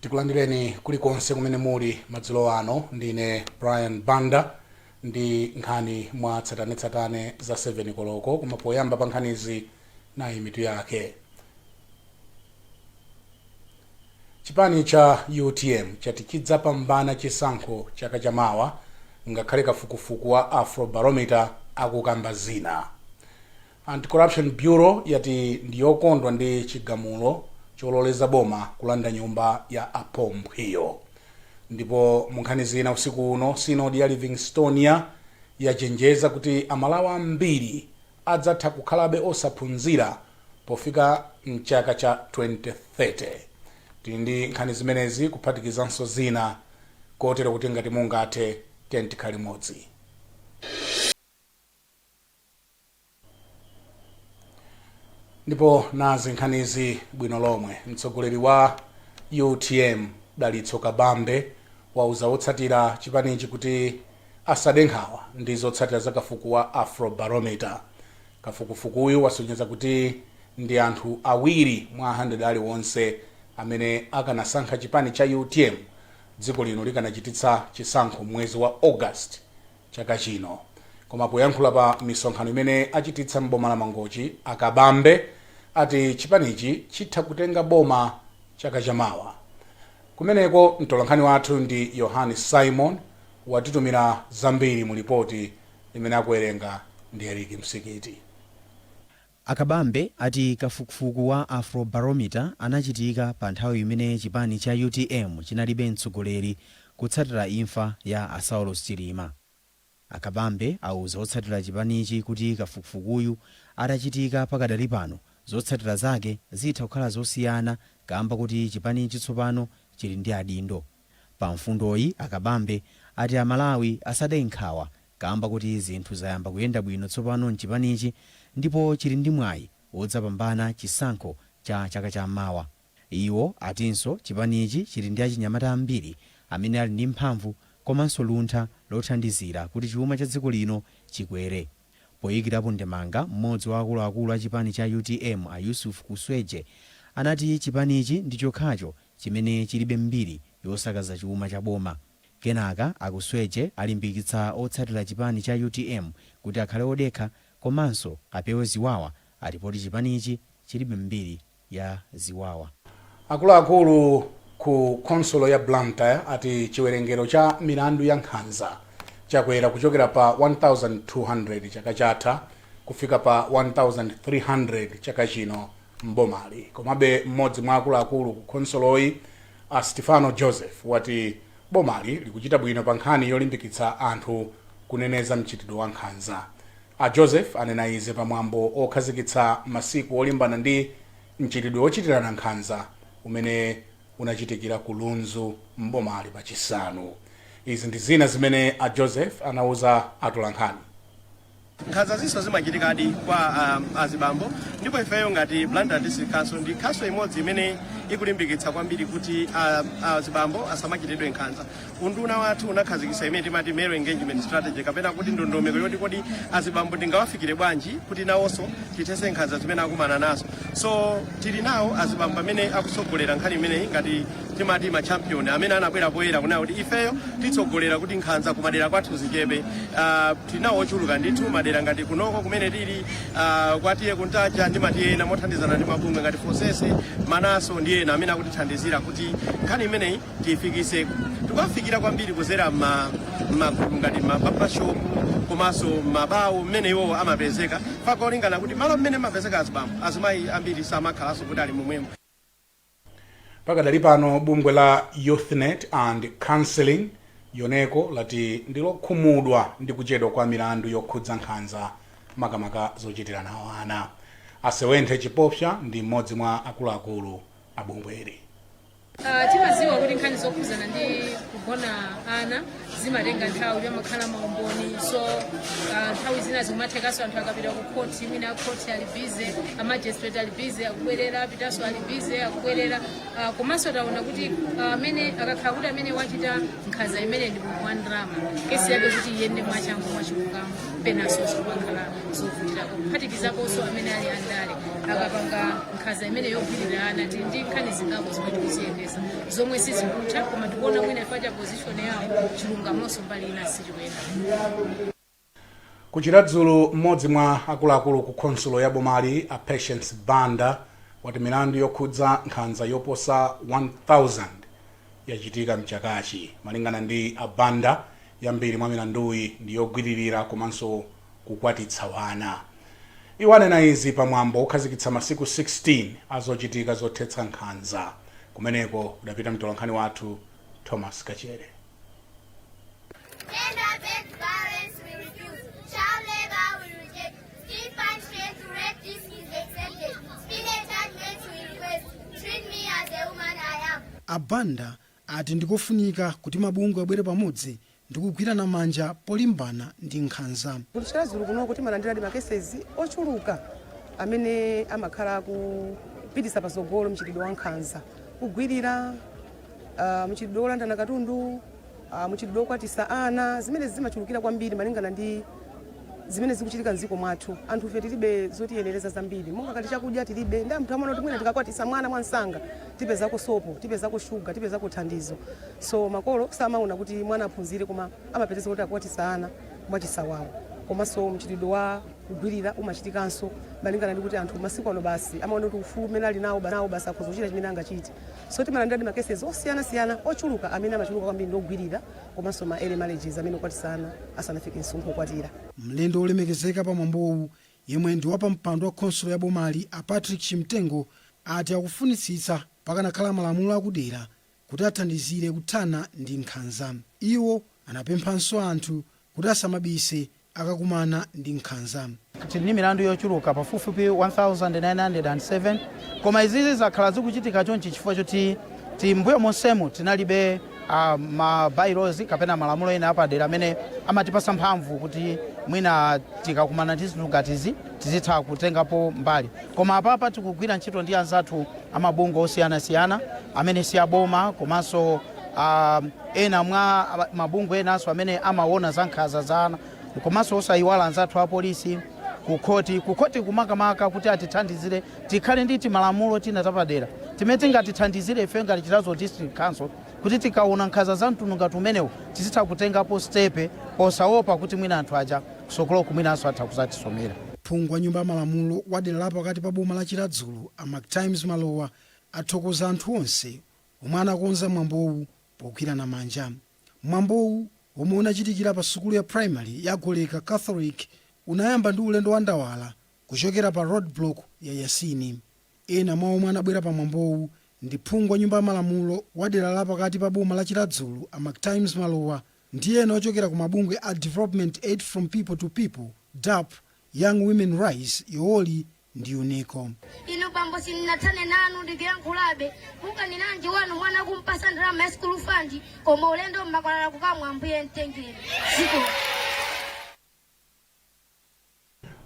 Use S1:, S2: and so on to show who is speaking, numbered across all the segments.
S1: Tikulandireni kulikonse kumene muli madzulo ano. Ndine Brian Banda ndi nkhani mwa tsatanetsatane za 7 koloko. Koma poyamba pa nkhanizi, nayi mitu yake. Chipani cha UTM chati chidzapambana chisankho chaka chamawa ngakhale kafukufuku wa Afrobarometer akukamba zina. Anti-Corruption Bureau yati ndi yokondwa ndi chigamulo chololeza boma kulanda nyumba ya a Paul Mphwiyo. Ndipo mu nkhani zina usiku uno, Sinodi ya Livingstonia yachenjeza kuti Amalawi ambiri adzatha kukhalabe osaphunzira pofika mchaka cha 2030. Tili ndi nkhani zimenezi kuphatikizanso zina, kotero kuti ngati mungathe, tiyeni tikhale limodzi. Ndipo nazi nkhanizi bwino lomwe. Mtsogoleri wa UTM Dalitso Kabambe wauza otsatira chipanichi kuti asade nkhawa ndi zotsatira za kafukufuku wa Afrobarometer. Kafukufukuyu wasonyeza kuti ndi anthu 2 mwa 100 aliwonse amene akanasankha chipani cha UTM dziko lino likanachititsa chisankho mwezi wa August chaka chino. Koma poyankhula pa misonkhano imene achititsa m'boma la Mangochi, a Kabambe ati chipanichi chitha kutenga boma chaka chamawa. Kumeneko mtolankhani wathu ndi Yohane Simon watitumira zambiri mu lipoti limene akuwerenga ndi Eric Msikiti.
S2: A Kabambe ati kafukufuku wa Afrobarometer anachitika pa nthawi imene chipani cha utm chinalibe mtsogoleri kutsatira imfa ya a Saulos Chilima. A Kabambe auza otsatira chipanichi kuti kafukufukuyu atachitika pakadali pano, zotsatira zake zitha kukhala zosiyana kamba kuti chipanichi tsopano chili ndi adindo. Pa mfundoyi, a Kabambe ati a Malawi asade nkhawa kamba kuti zinthu zayamba kuyenda bwino tsopano mchipanichi ndipo chili ndi mwayi wodzapambana chisankho cha chaka cha mawa. Iwo atinso chipanichi chili ndi achinyamata ambiri amene ali ndi mphamvu komanso luntha lothandizira kuti chuma cha dziko lino chikwere. Poyikirapo ndemanga, mmodzi wa akuluakulu a chipani cha utm a Yusuf Kusweje anati chipanichi ndi chokhacho chimene chilibe mbiri yosakaza chuma cha boma. Kenaka a Kusweje alimbikitsa otsatira chipani cha utm kuti akhale odekha komanso apewe ziwawa ati poti chipanichi chilibe mbiri ya ziwawa.
S1: Akuluakulu ku khonsolo ya Blantyre ati chiwerengero cha milandu ya nkhanza chakwera kuchokera pa 1,200 chaka chatha kufika pa 1,300 chaka chino m'bomali. Komabe mmodzi mwa akuluakulu ku khonsoloyi a Stefano Joseph wati bomali likuchita bwino pa nkhani yolimbikitsa anthu kuneneza mchitidwe wa nkhanza. A Joseph anena izi pa mwambo okhazikitsa masiku olimbana ndi mchitidwe wochitirana nkhanza umene unachitikira ku Lunzu m'bomali pa Chisanu. Izi ndi zina zimene a Joseph anauza atolankhani.
S3: Nkhanzazinso zimachitikadi kwa azibambo, ndipo ifeyo ngati Blantyre District Council ndi council imodzi imene ikulimbikitsa kwambiri kuti azibambo asamachitidwe nkhanza. Unduna wathu unakhazikitsa imene timati male engagement strategy, kapena kuti ndondomeko yoti kodi azibambo tingawafikire bwanji kuti nawonso tithetse nkhanza zimene akumana nazo. So tili nawo azibambo amene akutsogolera nkhani imeneyi, ngati timati ma champion, amene anabwera poyera kunena kuti ifeyo titsogolera kuti nkhanza kumadera kwathu zichepe. Tili nawo ochuluka ndithu madera ngati kunoko kumene tili, kwa T/A Kuntaja ndi ma T/A ena, mothandizana ndi mabungwe ngati Fosese, Manaso ndi ena amene akutithandizira kuti nkhani imeneyi tiyifikise. Tikuwafikira kwambiri kuzera m'magulu ngati ma barbershop komanso mabawo mmene iwowo amapezeka, pakolingana kuti malo mmene amapezeka azibambo, azimayi ambiri samakhalanso kuti ali momwemo.
S1: Pakadali pano bungwe la Youthnet and Counseling, YONECO, lati ndi lokhumudwa ndi kuchedwa kwa milandu yokhudza nkhanza, makamaka zochitirana ana. A Sewenthe Chipopsa ndi mmodzi mwa akuluakulu a bungweli.
S4: Timaziwa kuti nkhani zokhuzana ndi kugona ana zimatenga nthawi, pamakhala maumboni, so nthawi zina zimathekanso anthu akapita ku khoti, mwina akhoti ali busy, a magistrate ali busy, akubwerera, apitanso ali busy, akubwerera. Komanso taona kuti amene akakhala kuti amene wachita nkhanza imene ndi munthu wa ndalama, kesi yake kuti iyende mwachangu, mwachilungamo, penanso zikumakhala zovutirako, kuphatikizaponso amene ali andale akapanga Nkhanza imene yogwirira ana, tili ndi nkhani zingapo zomwe tikuziyendesa zomwe sizikutha, koma tikuona mwina chifukwa cha position yawo, chilungamonso mbali ina sichikuyenda.
S1: Ku Chiradzulu, mmodzi mwa akuluakulu ku khonsolo ya bomali, a Patience Banda, wati milandu yokhudza nkhanza yoposa 1000 yachitika mchakachi. Malingana ndi a Banda, yambiri mwa milanduyi ndi yogwiririra komanso kukwatitsa wana. Iwo anena izi pamwambo wokhazikitsa masiku 16 azochitika zothetsa nkhanza. Kumeneko kudapita mtolankhani wathu Thomas Kachere.
S5: Gender-based violence we refuse. Child labor we reject. Still punishment to rape this is accepted. Speedy judgment we request. Treat me as a woman I am.
S6: A Banda ati ndikofunika kuti mabungwe abwere pamodzi ndi kugwirana manja polimbana ndi nkhanza.
S7: Ku Chiradzulu kuno timalandiradi ma cases ochuluka amene amakhala kupitisa patsogolo mchitidwe wa nkhanza, kugwirira, mchitidwe wolandana katundu, mchitidwe wokwatisa ana, zimene zimachulukira kwambiri malingana ndi zimene zikuchitika mdziko mwathu. Anthu ife tilibe zotiyenereza zambiri, monga kati chakudya tilibe, ndi anthu amaona kuti mwina tikakwatisa mwana mwansanga tipezako sopo, tipezako shuga, tipezako thandizo. So makolo samaona kuti mwana aphunzire, koma amapeteza kuti akwatisa ana mwachisawawa. Komanso mchitidwe wa kugwirira umachitikanso malingana ndi kuti anthu masiku ano basi amaona kuti ufulu umene ali nawo nawo basi akhoza kuchita chimene angachite. So timalandiradi ma cases osiyanasiyana ochuluka. Amene amachuluka kwambiri ndi ogwirira komanso ma early marriages, amene okwatisa ana asanafike msinkhu okwatira.
S6: Mlendo wolemekezeka pa mwambowu, yemwe ndi wapampando wa khonsolo ya bomali, a Patrick Chimtengo, ati akufunitsitsa pakanakhala malamulo akudera kuti athandizire kuthana ndi nkhanza. Iwo anapemphanso anthu kuti asamabise akakumana ndi nkhanza.
S8: Tili ndi milandu yochuluka pafupifupi 1907, koma izizi zakhala zikuchitika chonchi chifukwa choti timbuyo monsemu tinalibe ma bylaws kapena malamulo ena apadera amene amatipasa mphamvu kuti mwina tikakumana ndi zinthu ngatizi tizitha kutengapo mbali. Koma apapa tikugwira ntchito ndi anzathu amabungwe osiyanasiyana amene si aboma, komanso ena mwa mabungwe enanso amene amaona za nkhanza za ana, komanso osayiwala anzathu apolisi, kukhoti, kukhoti kumakamaka, kuti atithandizire tikhale ndi timalamulo tina tapadera timene tingatithandizire ife ngati Chiradzulu District Council kuti tikaona nkhanza za mtundu ngati umenewu tizitha kutengapo step posaopa kuti mwina anthu aja kusogoloku mwinanso atha kuzatisomera.
S6: Phungu wa nyumba ya malamulo wa dera la pakati pa boma la Chiradzulu, a McTimes Malowa, athokoza anthu onse omwe anakonza mwambowu pogwirana manja. Mwambowu, omwe unachitikira pa sukulu ya primary ya Goleka Catholic, unayamba ndi ulendo wa ndawala kuchokera pa roadblock ya Yasini. Ena mwa omwe anabwera pa mwambowu ndi phungu wa nyumba ya malamulo wa dera la pakati pa boma la Chiradzulu, a McTimes Malowa, ndi ena ochokera ku mabungwe a Development Aid from People to People, DAP, Young Women Rise, YOWOLI ndi UNICO.
S5: Inu bambo, sindinathane nanu, ndikuyankhulabe. Mukaniranji wanu mwana kumpasa ndalama ya school fund, koma ulendo mmakwalala kukamwa? Ambuye mtengere ziko.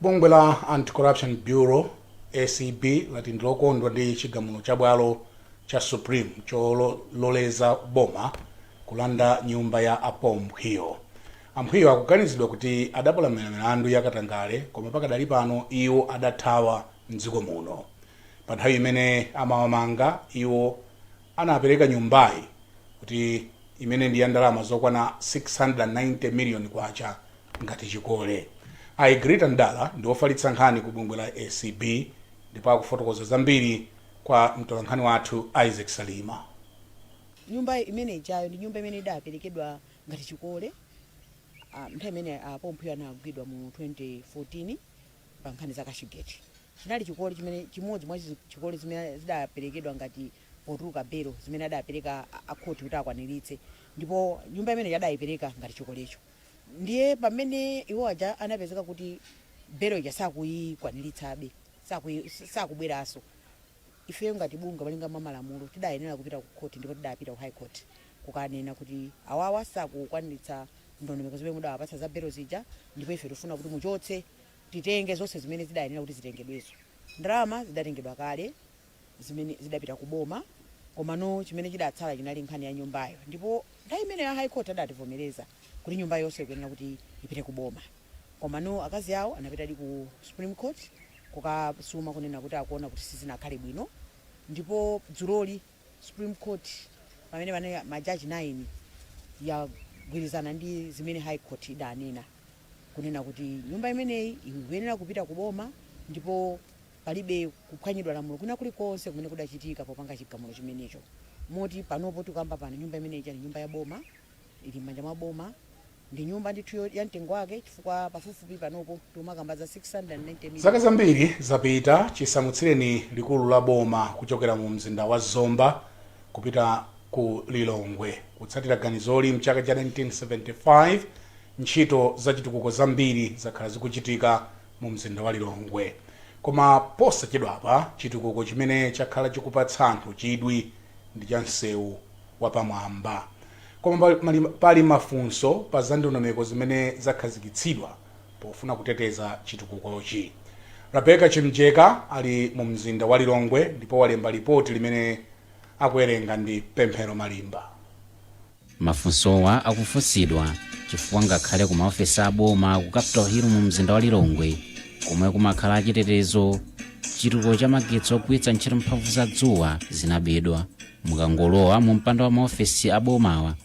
S1: Bungwe la Anti-Corruption Bureau, ACB, lati ndilokondwa ndi chigamulo cha bwalo cha Supreme chololeza boma kulanda nyumba ya a Paul Mphwiyo. A Mphwiyo akuganizidwa kuti adapalamula milandu yakatangale, koma pakadali pano iwo adathawa mdziko muno. Pa nthawi imene amawamanga, iwo anapereka nyumbayi kuti imene ndi ya ndalama zokwana 690 million kwacha ngati chikole. Aigrita Ndala ndi ofalitsa nkhani ku bungwe la ACB ndipo akufotokoza zambiri kwa mtolankhani wathu Isaac Salima.
S9: Nyumba imene ijayo ndi nyumba imene idaperekedwa ngati chikole nthawi imene a Paul Mphwiyo anagwidwa mu 2014 pa nkhani za Cashgate. Chinali chikole chimene chimodzi mwa chikole zimene zidaperekedwa ngati potuluka belo, zimene adapereka akhoti kuti akwaniritse, ndipo nyumba imene adayipereka ngati chikolecho. Ndiye pamene iwo aja anapezeka kuti belo ija sakuyikwaniritsabe, sakubweranso, ifeyo ngati bungwe malinga mwa malamulo tidayenera kupita ku khoti, ndipo tidapita ku High Court kukanena kuti awawa sakukwaniritsa ndondomeko zimene mudawapatsa za belo zija, ndipo ife tifuna kuti muchotse, titenge zonse zimene zidayenera kuti zitengedwezo. Ndalama zidatengedwa kale zimene zidapita ku boma, komano chimene chidatsala chinali nkhani ya nyumbayo, ndipo nthawi imene ya High Court adativomereza kuti nyumba yonse ikuyenera kuti ipite ku boma. Komano akazi awo anapitadi ku Supreme Court. Kukasuma kunena kuti akuona kuti sizinakhale bwino. Ndipo dzuloli Supreme Court, pamene pane majaji 9, yagwirizana ndi zimene High Court idanena, kunena kuti nyumba imeneyi ikuyenera kupita kuboma, ndipo palibe kuphwanyidwa lamulo kwina kulikonse kumene kudachitika popanga chigamulo chimenecho. Moti panopo tikamba pano, nyumba imeneyi ndi nyumba ya boma, ili m'manja mwa boma. Ndi nyumba ndithu ya mtengo wake, chifukwa pafupifupi panopo timakamba za 690 million.
S1: Zaka zambiri zapita chisamutsireni likulu la boma kuchokera mu mzinda wa Zomba kupita ku Lilongwe. Kutsatira ganizoli mchaka cha 1975, ntchito zachitukuko zambiri zakhala zikuchitika mu mzinda wa Lilongwe. Koma posachedwapa, chitukuko chimene chakhala chikupatsa anthu chidwi ndi cha msewu wapamwamba. Koma pali mafunso pa za ndondomeko zimene zakhazikitsidwa pofuna kuteteza chitukukochi. Rebecca Chimjeka ali mu mzinda wa Lilongwe ndipo walemba lipoti limene akuwerenga ndi Pemphero Malimba.
S10: Mafunsowa akufunsidwa chifukwa ngakhale ku maofesi aboma ku Capitol Hill mu mzinda wa Lilongwe, komwe kumakhala achitetezo, chitukuko cha magetsi ogwiritsa ntchito mphamvu za dzuwa zinabedwa. Mukangolowa mu mpanda wa maofesi abomawa,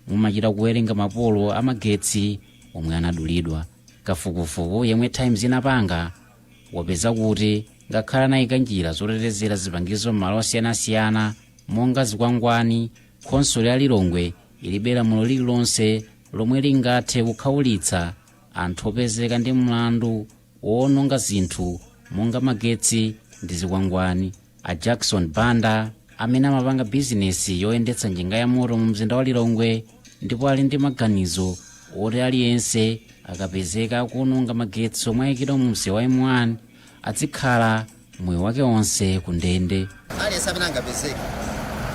S10: mumachita kuwerenga mapolo amagetsi omwe anadulidwa. Kafukufuku yemwe Times inapanga wapeza kuti ngakhale anayika njira zotetezera zipangizo m'malo osiyanasiyana monga zikwangwani, khonsolo ya Lilongwe ilibe lamulo lililonse lomwe lingathe kukhawulitsa anthu opezeka ndi mlandu woononga zinthu monga magetsi ndi zikwangwani. A Jackson Banda, amene amapanga bizinesi yoyendetsa njinga ya moto mu mzinda wa Lilongwe ndipo ali ndi maganizo oti aliyense akapezeka akuononga magetsi omwe ayikidwa mu msewu wa M1 azikhala moyo wake wonse ku ndende.
S11: Aliyense amene angapezeke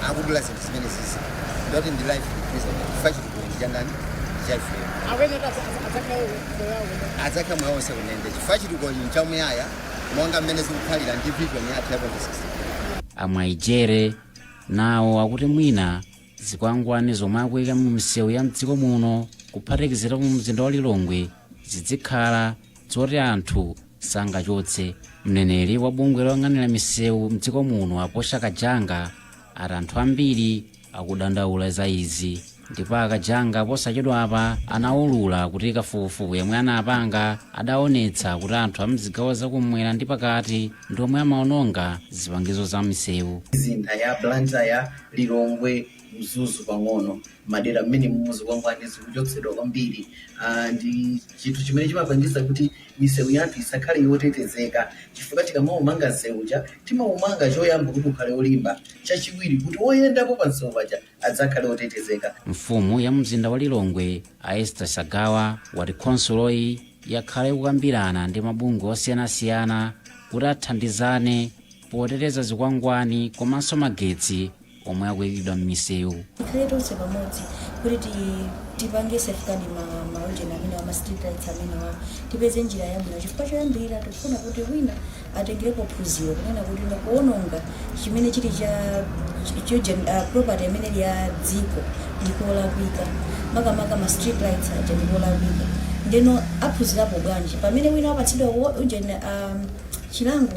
S11: akudula zinthu zimene zizi, ndoti ndi life imprisonment, chifukwa chitukuko ndi chandani? Ndi cha ifeyo. Adzakhala moyo wonse kundende, chifukwa chitukuko nchamuyaya, monga mmene zikukhalira ndi vision yathu ya 2063.
S10: Amwaijere nawo akuti mwina zikwangwani zomwe akuyika mu misewu ya mdziko muno, kuphatikizira mu mzinda wa Lilongwe, zizikhala zoti anthu sangachotse. Mneneri wa bungwe loyang'anira misewu mdziko muno, Aposha Kajanga, ati anthu ambiri akudandaula za izi. Ndipo Akajanga posachedwapa anawulula kuti kafukufuku yemwe anapanga adaonetsa kuti anthu amzigawo zakumwera ndi pakati ndi omwe amaononga zipangizo za misewu.
S12: Mizinda ya Blantyre, Lilongwe, Mzuzu pang'ono, madera mmene muzikwangwani zikuchotsedwa kwambiri. Ndi chinthu chimene chimapangisa kuti misewu yathu isakhale yotetezeka, chifukwa tikamaumanga msewuja, timaumanga choyamba kuti ukhale olimba, chachiwiri kuti woyendapo pa msewu paja adzakhale otetezeka.
S10: Mfumu ya mzinda wa Lilongwe, a Esther Sagawa, wati khonsoloyi yakhala ikukambirana ndi mabungwe osiyanasiyana kuti athandizane poteteza zikwangwani komanso magetsi omwe akuyikidwa m'misewu.
S13: Tikhale tonse pamodzi kuti tipange safeguard maujeni amene ma street lights amenewa, tipeze njira yabwino, chifukwa choyambirira tikufuna kuti wina atengerepo phunziro kunena kuti kuononga chimene chili cha property imene ili ya dziko ndikolakwika, makamaka ma street lights aja ndikolakwika. Ndeno aphunzirapo bwanji pamene wina wapatsidwa ujeni chilango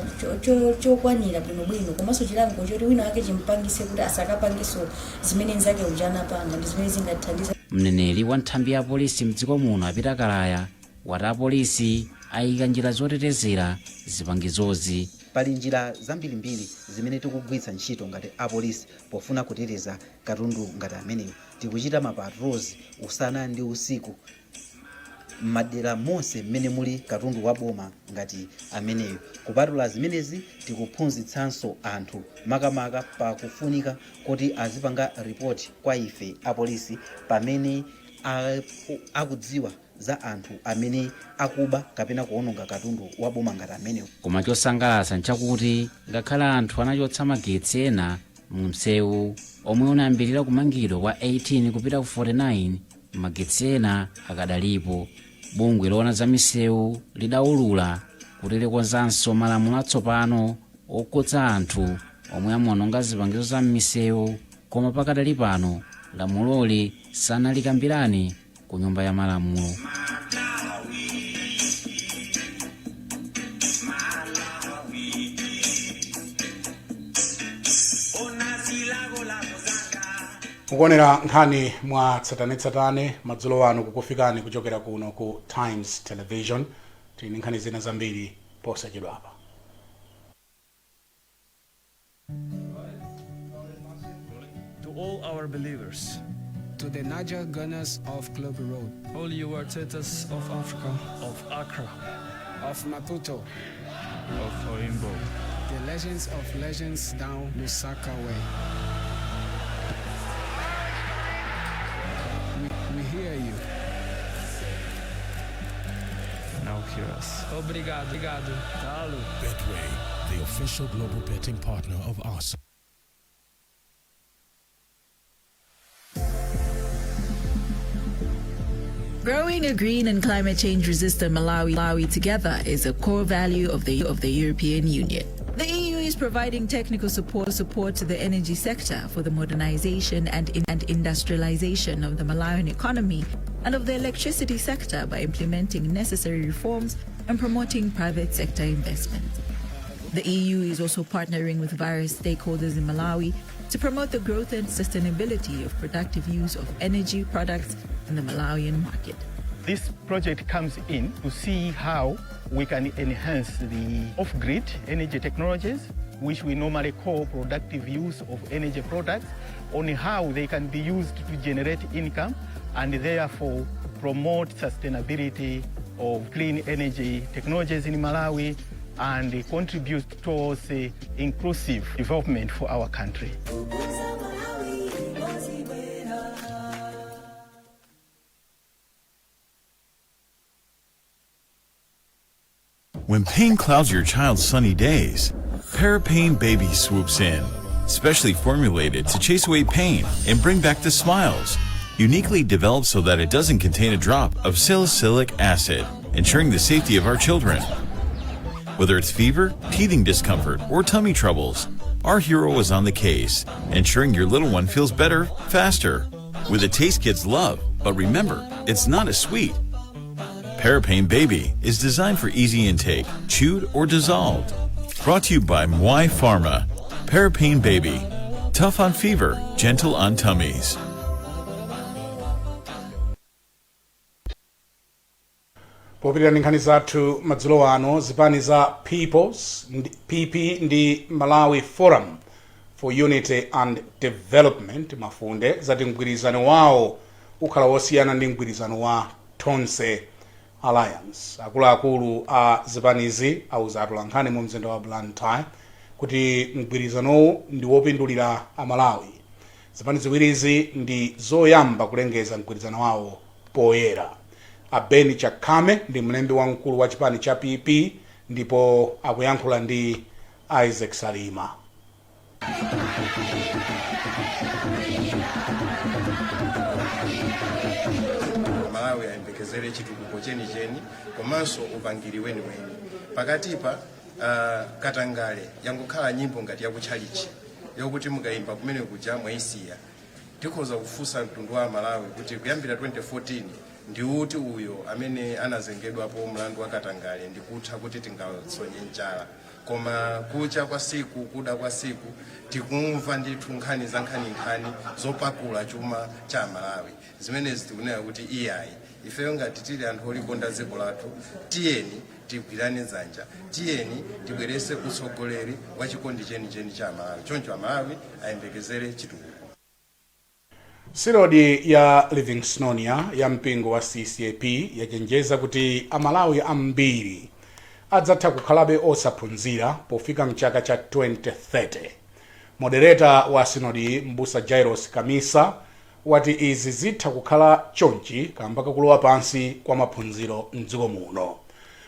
S13: chokwanira bwinobwino, komanso chilango choti wina wake chimpangise kuti asakapangiso zimene nzake uja anapanga, ndi zimene zingathandize.
S10: Mneneri wa nthambi ya polisi mdziko muno, a Peter Kalaya, wati apolisi ayika njira zotetezera zipangizozi.
S12: Pali njira zambirimbiri zimene tikugwiritsa ntchito ngati apolisi pofuna kuteteza katundu ngati ameneyo. Tikuchita ma patrols usana ndi usiku m'madera monse mmene muli katundu wa boma ngati ameneyo. Kupatula zimenezi, tikuphunzitsanso anthu makamaka pakufunika kuti azipanga ripoti kwa ife apolisi pamene akudziwa za anthu amene akuba kapena kuononga katundu wa boma ngati amenewo.
S10: Koma chosangalatsa nchakuti ngakhale anthu anachotsa magetsi ena mu msewu omwe unayambirira kumangidwa kwa 18 kupita ku 49, magetsi ena akadalipo. Bungwe loona za misewu lidawulula kuti likonzanso malamulo atsopano okhudza anthu omwe amaononga zipangizo za m'misewu, koma pakadali pano lamuloli sanalikambirane ku Nyumba ya Malamulo.
S1: Mukuonera nkhani mwa tsatanetsatane madzulo ano kukufikani kuchokera kuno ku Times Television. Tili ndi nkhani zina zambiri posachedwapa.
S14: To all our believers.
S15: To the Nigel Gunners of Club Road.
S14: All you Artetas of Africa. Of Accra.
S15: Of Maputo.
S14: Of Oimbo.
S15: The legends of legends down Lusaka way. We hear you.
S14: Now hear us. Obrigado. Obrigado. Talo.
S16: Betway, the official global betting partner of Arsenal.
S17: Growing a green and climate change resistant Malawi together is a core value of the European Union. The EU is providing technical support to the energy sector for the modernization and industrialization of the Malawian economy and of the electricity sector by implementing necessary reforms and promoting private sector investment. The EU is also partnering with various stakeholders in Malawi to promote the growth and sustainability of productive use of energy products in the Malawian market.
S18: This project comes in to see how we can enhance the off-grid energy technologies, which we normally call productive use of energy products, on how they can be used to generate income and therefore promote sustainability of clean energy technologies in Malawi and contribute towards inclusive development for our country.
S19: When pain clouds your child's sunny days, Parapain Baby swoops in. Specially formulated to chase away pain and bring back the smiles. Uniquely developed so that it doesn't contain a drop of salicylic acid, ensuring the safety of our children. Whether it's fever, teething discomfort, or tummy troubles, our hero is on the case, ensuring your little one feels better, faster. With a taste kids love, but remember, it's not as sweet. Parapain Baby is designed for easy intake, chewed or dissolved. Brought to you by Mwai Pharma. Parapain Baby. Tough on fever, gentle on tummies.
S1: Popitira ndi nkhani zathu madzulo ano, zipani za Peoples PP ndi Malawi Forum for Unity and Development, Mafunde, zati mgwirizano wawo ukhala wosiyana ndi mgwirizano wa Tonse Alliance. Akuluakulu a zipanizi auza atolankhani mu mzinda wa Blantyre kuti mgwirizanowu ndi wopindulira Amalawi. Zipani ziwirizi ndi zoyamba kulengeza mgwirizano wawo poyera. Abeni Chakame ndi mlembi wamkulu wa chipani cha PP ndipo akuyankhula ndi Isaac Salima.
S3: Malawi ayembekezere chitukuko chenicheni komanso upangiri weniweni. Pakatipa katangale yangokhala nyimbo ngati yakutchalichi yokuti mukayimba kumene kuja mwayisiya. Tikhoza kufunsa mtundu wa Malawi kuti kuyambira 2014 ndi uti uyo amene anazengedwapo mlandu wa katangale ndikutha kuti tingasonye njala? Koma kucha kwa siku, kuda kwa siku, tikumva ndithu nkhani za nkhaninkhani zopakula chuma cha Malawi. Zimenezi tikunena kuti iyayi, ifeyo ngati tili anthu olikonda dziko lathu, tiyeni tigwirane dzanja, tiyeni tibwerese utsogoleri wa chikondi chenicheni cha Malawi. Choncho Amalawi ayembekezere chitukuko.
S1: Sinodi ya Livingstonia ya mpingo wa CCAP yachenjeza kuti Amalawi ambiri adzatha kukhalabe osaphunzira pofika mchaka cha 2030. Moderator wa sinodi, Mbusa Jairos Kamisa, wati izi zitha kukhala chonchi kamba kakulowa pansi kwa maphunziro mdziko muno.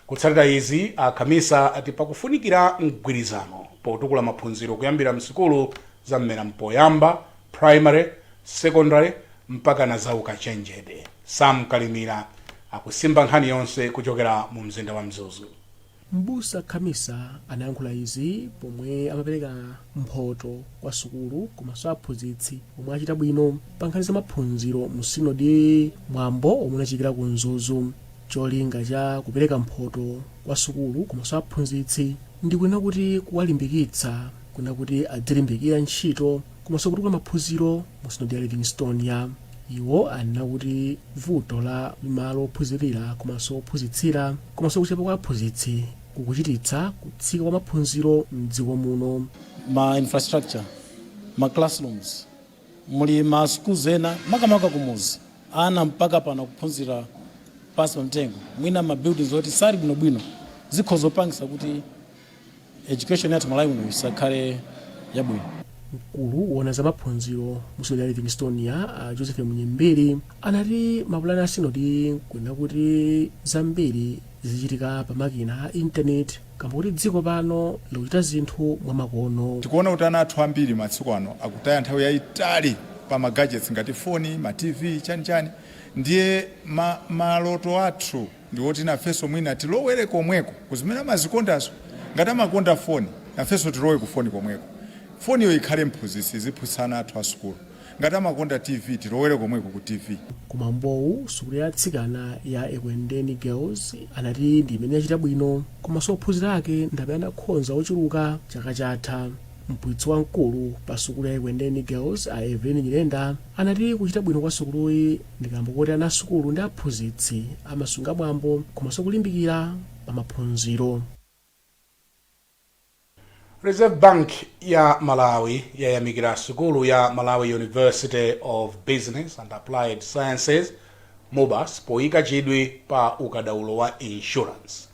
S1: Kutsatira izi, a Kamisa ati pakufunikira mgwirizano potukula maphunziro kuyambira msukulu za mmera mpoyamba, primary, secondary mpaka na zaukachenjede. Sam Kalimira akusimba nkhani yonse kuchokera mu mzinda wa Mzuzu.
S20: Mbusa Khamisa anayankhula izi pomwe amapereka mphoto kwa sukulu komanso aphunzitsi omwe achita bwino pa nkhani za maphunziro mu sinodi, mwambo omwe unachitikira ku Mzuzu. Cholinga cha kupereka mphoto kwa sukulu komanso aphunzitsi ndikunena kuti kuwalimbikitsa. Kuna kuti adzilimbikira ntchito komanso kutukula maphunziro mu sinodi ya Livingstonia. Iwo anena kuti vuto la malo ophunzirira komanso ophunzitsira komanso kuchepa kwa aphunzitsi kukuchititsa kutsika kwa maphunziro mdziko muno.
S21: Ma infrastructure, ma classrooms, muli ma schools ena, makamaka kumuzi, ana mpaka pano kuphunzira pansi pa mtengo, mwina ma buildings oti sali bwinobwino, zikhoza kupangisa kuti education yathu Malawi muno isakhale yabwino.
S20: Mkulu woona za maphunziro mu sinodi ya Livingstonia, a Joseph Munyembiri, anati mapulani a sinodi kunena kuti zambiri zichitika pa makina a intaneti kamba kuti dziko pano likuchita zinthu mwamakono.
S22: Tikuona kuti ana athu ambiri masiku ano akutaya nthawi yayitali pa ma gadgets ngati foni, ma TV, chanichani. Ndiye maloto athu ndi woti nafenso mwina tilowere komweko kuzimene amazikondazo. Ngati amakonda foni, nafenso tilowe ku foni komweko, foniyo ikhale mphunzitsi, iziphunzitsa ana athu a sukulu. Ngati amakonda TV, tilowere komweko ku TV.
S20: Kumwambowu, sukulu ya atsikana ya Ekwendeni Girls anati ndi imene yachita bwino komanso ophunzira ake ndi amene anakhonza ochuluka chaka chatha. Mphunzitsi wamkulu pa sukulu ya Ekwendeni Girls, a Evelyn Nyirenda, anati kuchita bwino kwa sukuluyi ndi kamba koti ana asukulu ndi aphunzitsi amasunga mwambo komanso kulimbikira pa maphunziro.
S1: Reserve Bank ya Malawi yayamikira sukulu ya Malawi University of Business and Applied Sciences, MUBAS, poyika chidwi pa ukadaulo wa insurance.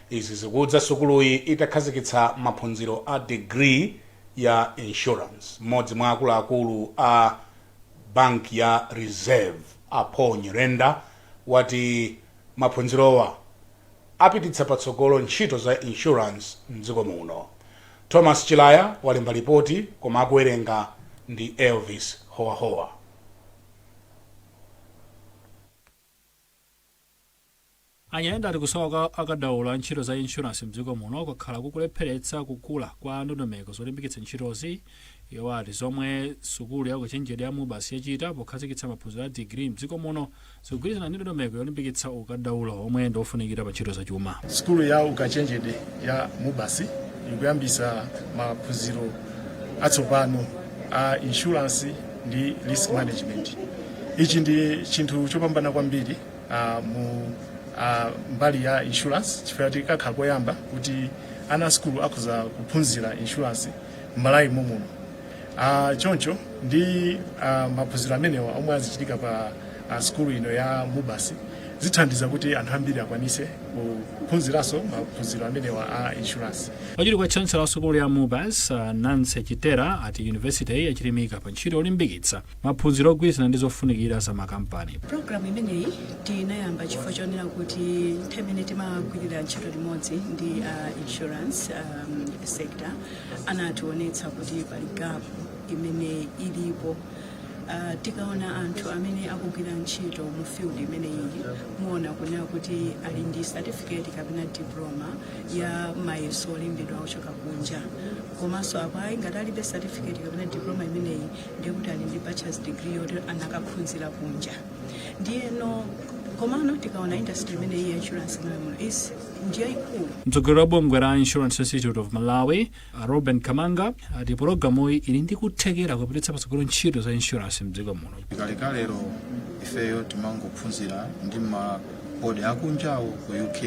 S1: Izi zikudza sukuluyi itakhazikitsa maphunziro a degree ya insurance. Mmodzi mwa akuluakulu a bank ya Reserve, a Paul Nyirenda, wati maphunzirowa apititsa patsogolo ntchito za insurance mdziko muno. Thomas Chilaya walemba lipoti, koma akuwerenga ndi Elvis Howahowa.
S23: A Nyirenda ati kusowa kwa akadaulo a ntchito za insurance mdziko muno kwakhala kukulepheretsa kukula kwa ndondomeko zolimbikitsa ntchitozi. Iwo ati zomwe sukulu ya ukachenjede ya MUBAS yachita pokhazikitsa maphunziro a digiri mdziko muno zikugwirizana ndi ndondomeko yolimbikitsa ukadaulo omwe ndi ofunikira pa ntchito zachuma.
S24: Sukulu ya ukachenjede ya MUBAS ikuyambisa maphunziro atsopano a insurance ndi risk management. Ichi ndi chinthu chopambana kwambiri mu mbali ya insurance, chifukwa tikakhala koyamba kuti ana a sukulu akhoza kuphunzira insurance m'Malawi momuno. Choncho ndi maphunziro amenewa omwe azichitika pa sukulu ino ya MUBAS zithandiza kuti anthu ambiri akwanise kuphunziranso maphunziro amenewa a insurance.
S23: Wachiwiri kwa chancellor wa sukulu ya MUBAS, Nancy Chitera, ati yunivesiteyi yachilimika pa ntchito yolimbikitsa maphunziro ogwirizana ndi zofunikira za makampani.
S25: Programu imeneyi tinayamba chifukwa chonena kuti nthawi imene timagwirira ntchito limodzi ndi insurance sector anationetsa kuti pali gap imene ilipo. Tikaona anthu amene akugwira ntchito mu field imeneyi, muona kunena kuti ali ndi certificate kapena diploma ya mayeso olembedwa ochoka kunja, komanso apo ayi, ngati alibe certificate kapena diploma imeneyi, ndiye kuti ali ndi bachelor's degree yoti anakaphunzira kunja. Ndiyeno komano tikaona industry imeneyi ya insurance m'Malawi muno is ndiyayikulu.
S23: Mtsogoleri wa bungwe la Insurance Institute of Malawi, Robin Kamanga, ati pologalamuyi ili ndi kuthekera kupititsa patsogolo ntchito za insurance mdziko muno.
S26: Kalekalero ifeyo timangophunzira ndi ma board akunjawo ku UK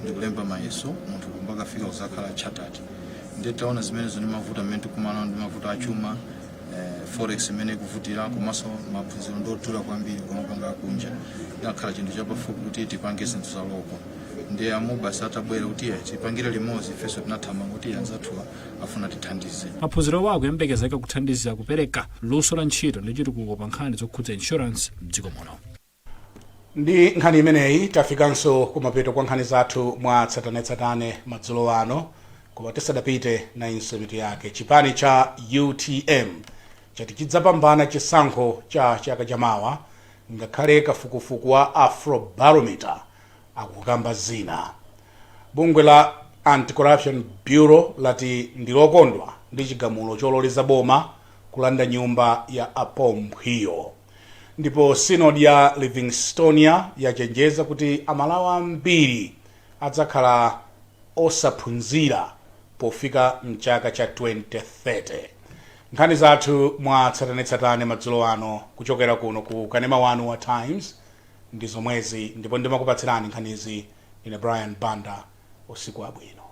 S26: ndi kulemba mayeso, munthu kumbakafika kuzakhala chartered. Ndiye taona zimenezo ndi mavuto amene tikumana ndi mavuto achuma, forex imene ikuvutira, komanso maphunziro ndodula kwambiri kumapanga akunja. Inakhala chinthu chapafupi kuti tipange zinthu za local. Ndiye a MUBAS atabwera kuti iye tipangire limodzi, ifenso tinathamanga kuti anzathuwa afuna tithandize.
S23: Maphunzirowa akuyembekezeka kuthandiza kupereka luso la ntchito ndi chitukuko pa nkhani zokhudza insurance mdziko muno.
S1: Ndi nkhani imeneyi tafikanso kumapeto kwa nkhani zathu mwa tsatanetsatane madzulo ano, koma tisadapite, nayinso mitu yake. Chipani cha UTM chati chidzapambana chisankho cha chaka chamawa ngakhale kafukufuku wa Afrobarometer akukamba zina. Bungwe la Anti-Corruption Bureau lati ndilokondwa ndi chigamulo chololeza boma kulanda nyumba ya a Paul Mphwiyo. Ndipo synod ya Livingstonia yachenjeza kuti Amalawi ambiri adzakhala osaphunzira. pofika mchaka cha 2030. Nkhani zathu mwa tsatanetsatane madzulo ano kuchokera kuno ku kanema wanu wa Times ndi zomwezi, ndipo ndimakupatsirani nkhanizi ine Brian Banda. Usiku wabwino.